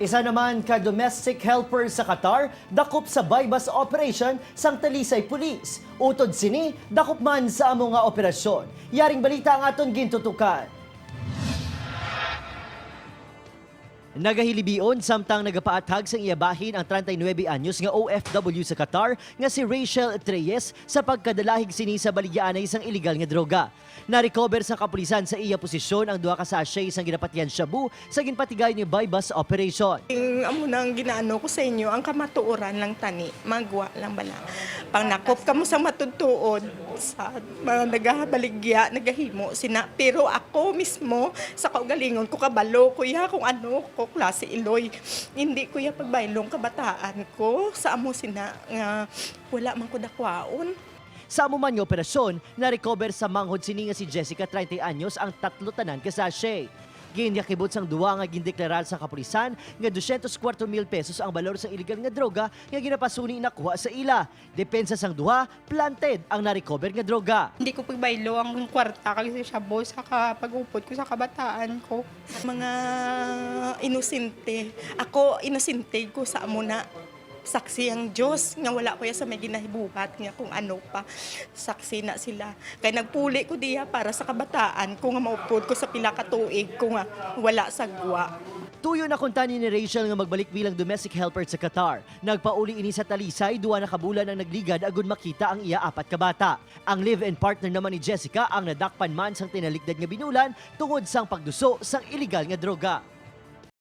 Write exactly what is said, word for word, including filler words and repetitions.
Isa naman ka domestic helper sa Qatar dakop sa buy-bust operation sang Talisay Police. Utod sini, dakop man sa amo nga operasyon. Yaring balita ang aton gintutukan. Nagahilibion samtang nagapaathag sang iya bahin ang treinta y nuebe anyos nga O F W sa Qatar nga si Rachel Treyes sa pagkadalahig sini sa baligyaanay sang iligal nga droga. Na-recover sa kapulisan sa iya posisyon ang duha ka sachet sang ginapatihan shabu sa ginpatigayon nga buy-bust operation. Ang amo nang ginaano ko sa inyo, ang kamatuoran lang tani, magwa lang bala. Pangnakop kamo sa matutuod, sa mga nagabaligya, nagahimo sina. Pero ako mismo, sa kaugalingon ko, kabalo ko ya kung ano ko klase iloy. Hindi ko ya pagbaylong kabataan ko sa amo sina nga wala man ko dakwaon. Sa amo man nga operasyon, na-recover sa manghod sini nga si Jessica, treinta anyos, ang tatlo tanan ka sachet. Ginyakibot sang duha nga gindeklarar sa kapulisan nga dosyentos kuwarto mil pesos ang balor sang iligal nga droga nga ginapasuni nakuha sa ila. Depensa sang duha, planted ang na-recover nga droga. Hindi ko pagbaylo ang kwarta kag si shabu sa kapag-upod ko sa kabataan ko. Mga inosente. Ako, inosente ko sa amo na. Saksi ang Diyos nga wala ko ya sa may ginahibuhat nga kung ano pa. Saksi na sila. Kay nagpuli ko diya para sa kabataan ko nga maupod ko sa pila ka tuig ko nga wala sa gwa. Tuyo na kuntani ni Rachel nga magbalik bilang domestic helper sa Qatar. Nagpauli ini sa Talisay, duha na ka bulan ang nagligad agud makita ang iya apat ka bata. Ang live-in partner naman ni Jessica ang nadakpan man sang tinalikdan nga binulan tungod sang pagduso sang iligal nga droga.